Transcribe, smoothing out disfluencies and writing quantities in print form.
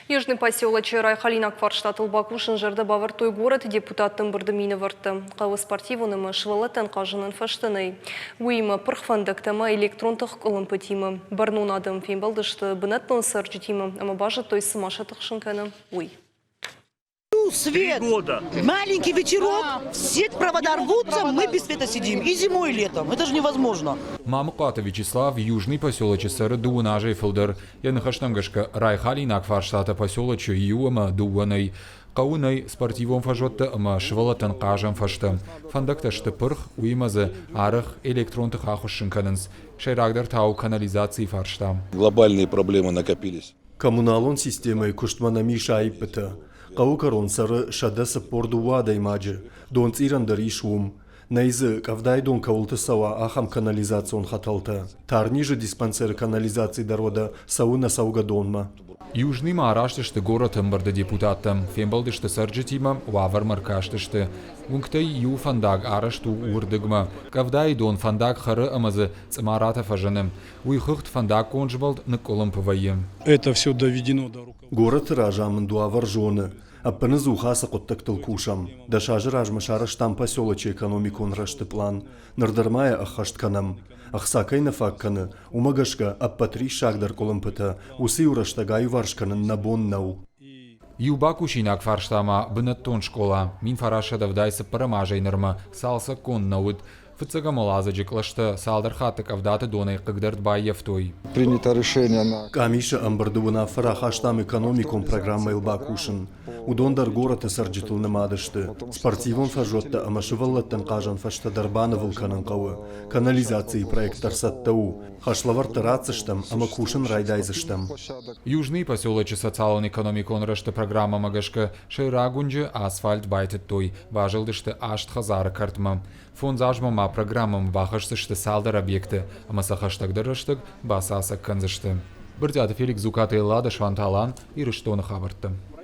Южный поселочы райхалинаг фарстатыл бакусын зӕрдӕ бавӕрдтой горӕты депутатты ӕмбырды минӕвӕрттӕ. Хъӕуы спортивон ӕмӕ сывӕллӕттӕн хъазынӕн фӕзтӕ нӕй. Уыимӕ пырх фӕндӕгтӕ ӕмӕ электрон тых къуылымпытимӕ. Бӕрнон адӕм фембӕлдысты бынӕттон цӕрджытимӕ ӕмӕ базыдтой, цы ма сӕ тыхсын кӕны, уый. Свет. 3 года. Маленький ветерок, все провода рвутся, мы без света сидим. И зимой, и летом. Это же невозможно. Мамыхъуаты Вячеслав Южный поселочы цӕры дыууын азӕй фылдӕр. Йӕ ныхӕстӕм гӕсгӕ, райхалинаг фарстатӕ поселочы иу ӕмӕ дыууӕ нӕй. Хъӕуы нӕй спортивон фӕзуӕттӕ ӕмӕ сывӕллӕттӕн хъазӕн фӕзтӕ. Фӕндӕгтӕ сты пырх, уыимӕ дзы арӕх электрон тых ахуыссын кӕнынц. Сӕйрагдӕр та у канализацийы фарста. Глобальные проблемы накопились. Коммуналон системӕйы куыстмӕ нӕм ис аиппытӕ. Хъӕуы кӕрон цӕры 142 адӕймаджы, донцъирӕн дӕр ис уым. Нӕй дзы, къӕвдайы дон кӕуылты цӕуа, ахӕм канализацион хӕтӕлтӕ. Тарнизы диспансеры канализаци дӕр уӕдӕ цӕуы нӕ цӕугӕдонмӕ. Южныймӕ араст сты горӕты ӕмбырды депутаттӕ, фембӕлдысты цӕрджытимӕ, уавӕрмӕ ӕркастысты. Уынгтӕй иу фӕндаг арӕзт у уырдыгмӕ. Къӕвдайы дон фӕндаг хӕры ӕмӕ дзы цъымаратӕ фӕзыны. Уый хыгъд фӕндаггон змӕлд ныкъкъуылымпы вӕййы. Это все доведено до Горӕты разамынд уавӕр зоны. Ӕппынӕдзух ацы хъуыддӕгтыл кусӕм. 10 азы размӕ сарӕзтам поселочы экономикон рӕзты пълан. Ныр дӕр ма йӕ ӕххӕст кӕнӕм. Ӕхца кӕй нӕ фаг кӕны, уымӕ гӕсгӕ ӕппӕт риссагдӕр къуылымпытӕ уыцы иу рӕстӕг аиуварс кӕнын нӕ бон нӕу. Иу бакусинаг фарста ма бынӕттон скъола 1984 азӕй нырмӕ цалцӕггонд нӕ уыд. Фыццӕгӕм уӕладзыджы кълӕстӕ цалдӕр хатты къӕвдаты донӕй хъыгдӕрд баййӕфтой. Принято решение на Къамисы ӕмбырды уынаффӕ рахастам экономикон программӕйыл бакусын. Уыдон дӕр горӕты цӕрджытыл нымад сты. Спортивон фӕзуӕттӕ ӕмӕ сывӕллӕттӕн хъазӕн фӕзтӕ дӕр банывыл кӕнын хъӕуы. Канализацийы проект дӕр цӕттӕ у. Хӕслӕвӕрдтӕ ратдзыстӕм ӕмӕ кусын райдайдзыстӕм. Южный поселочы социалон-экономикон рӕзты программӕмӕ гӕсгӕ сӕйраг уынджы асфальт байтыдтой, базылдысты аст хӕдзары кӕртмӕ. Фондз азмӕ ма программӕмӕ бахӕсдзысты цалдӕр объекты ӕмӕ сӕ хӕстӕгдӕр рӕстӕг бацалцӕг кӕндзысты. Брытъиаты Феликс, Дзукаты Эллада, Суанты Алан, Ирыстоны хабӕрттӕ.